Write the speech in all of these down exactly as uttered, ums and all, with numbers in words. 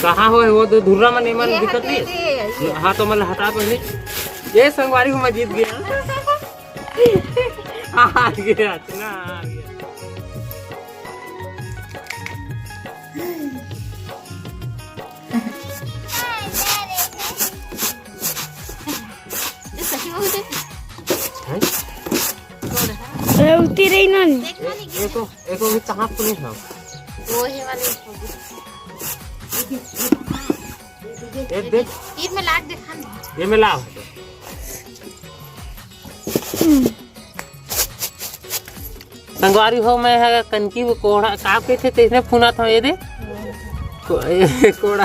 कहाँ होय वो दो धुर्रा मन, एमन ये दिखत हटे नहीं? रे, ये। हाँ, तो मन हटा पहले। ये संगवारी हो, मैं जीत गया। हार गया, इतना हार गया। हैं? ए, उती रही ना। ए, एको, एको भी कहाँ पुलिस है? वो हे वाले। ए, देख। तीर में लाग देखा ना। ये में लाव। संगवारी हो, मैं ह कनकी वो कोड़ा का कहिथे, तइसने फुनात हव। ये दे। को-, ए, कोड़ा।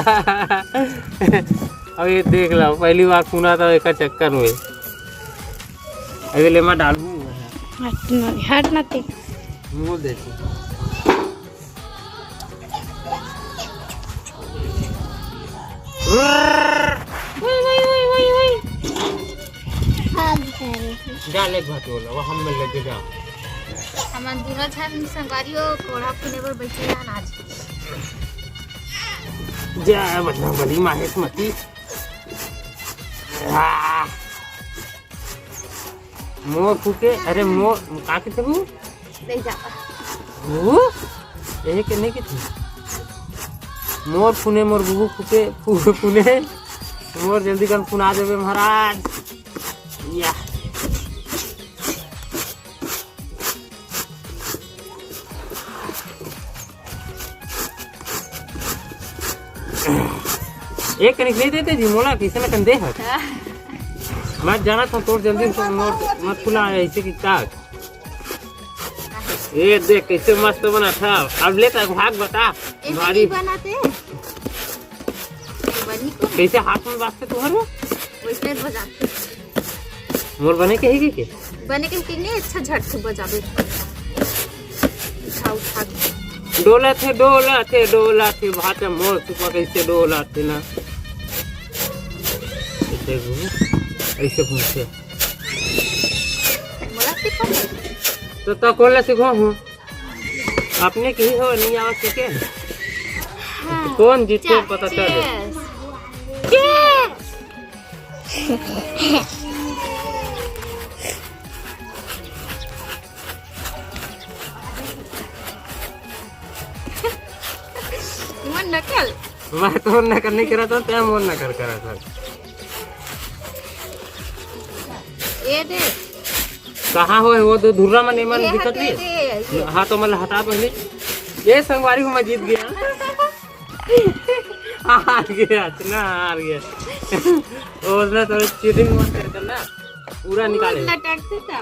अब ये देख लो, पहली बार फुनात हव एकर चक्कर में। अभी ले मैं डालूँ। हट ना, हट ना ते। मुँह देखो। वई, वई, वई, वई, वई। जा ले भात वाला, वो हम में लगे जा। हमन दूनों झन संगवारी हो कोड़ा फुने बर बैठे हन आज। जा बजरंग बली माहेश मती। आ। मोर फूके, अरे मोर, का कहिथे वो? नहीं जाता। वो? यही के नहीं कहिथे। मोर फूने, मोर बुबू फूके, फू-, फूने। मोर जल्दी कन फुना देवे महाराज। या। एक कनिक नहीं देते जी, मोला किसे न कन दे हट। मैं जाना था तोर जल्दी से नोट मत खुला ऐसे की का। ये देख कैसे मस्त बना था। अब ले तक भाग बता। ऐसे भारी नहीं बनाते। बनी तो। कैसे हाथ में बाजते तुम्हारे? वैसे बजाते। मोर बने कहेगी के? बने कहेगी नहीं, अच्छा झट से बजाबे। उठा, उठा के। डोला थे, डोला थे, डोला थे, भात मोर सुपा कैसे डोला थे ना। ऐसे घूम, ऐसे घूमते। मोला सिखा दे। तो, तो कौन ला सिखा हूँ? अपने के ही हो, नहीं आवा सीखे। हाँ। कौन जीते, चे-, पता चले। Cheers। Cheers। मन नकल। मैं तो नकल नहीं करा था, तै मन नकल करा था। ये दे। कहाँ होय वो दो धुर्रा मन, एमन ये दिखत हटे नहीं? रे, ये। हाँ, तो मन हटा पहले। ये संगवारी हो, मैं जीत गया। हार गया, इतना हार गया। उसने तो चीटिंग मत कर करना, पूरा निकाले। लटकते था।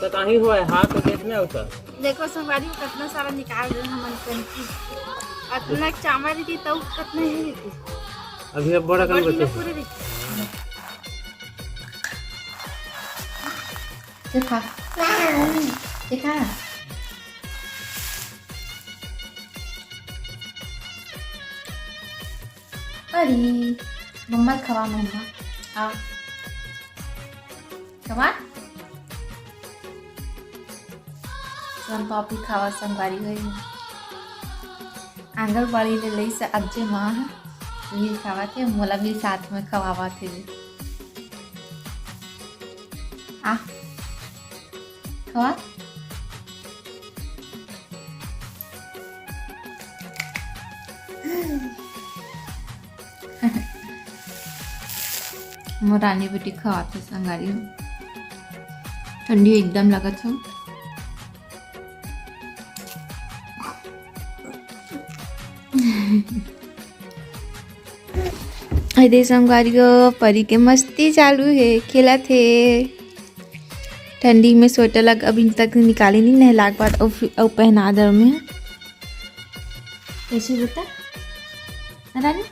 तो कहीं हुआ है, हाथ तो देखना होता। देखो संगवारी हो, कितना सारा निकाल रहे हैं हमन कनकी। अतना चावल रहती तब कितना ही रहती। अभी अब बड़ा कन बड़ी बचे। पूरे रहती। देखा, देखा। अरे, मम्मा खवा, मम्मा। आ। खवा। सोन पापड़ी खावा संगवारी हो। आंगनबाड़ी ले लइस अज्जे माँ ह। ये खावा थे, मोला भी साथ में खवावा थे। आ। खवा। मोर रानी बेटी खवाथे संगवारी हो। ठंडी एकदम लगत हो। ए दे संगवारी हो, परी के मस्ती चालू हे, खेलत हे। ठंडी में स्वेटर लग अभी तक निकाले नहीं, नहला के बाद अउ फि-, अउ पहना दर में। कैसे बेटा? रानी?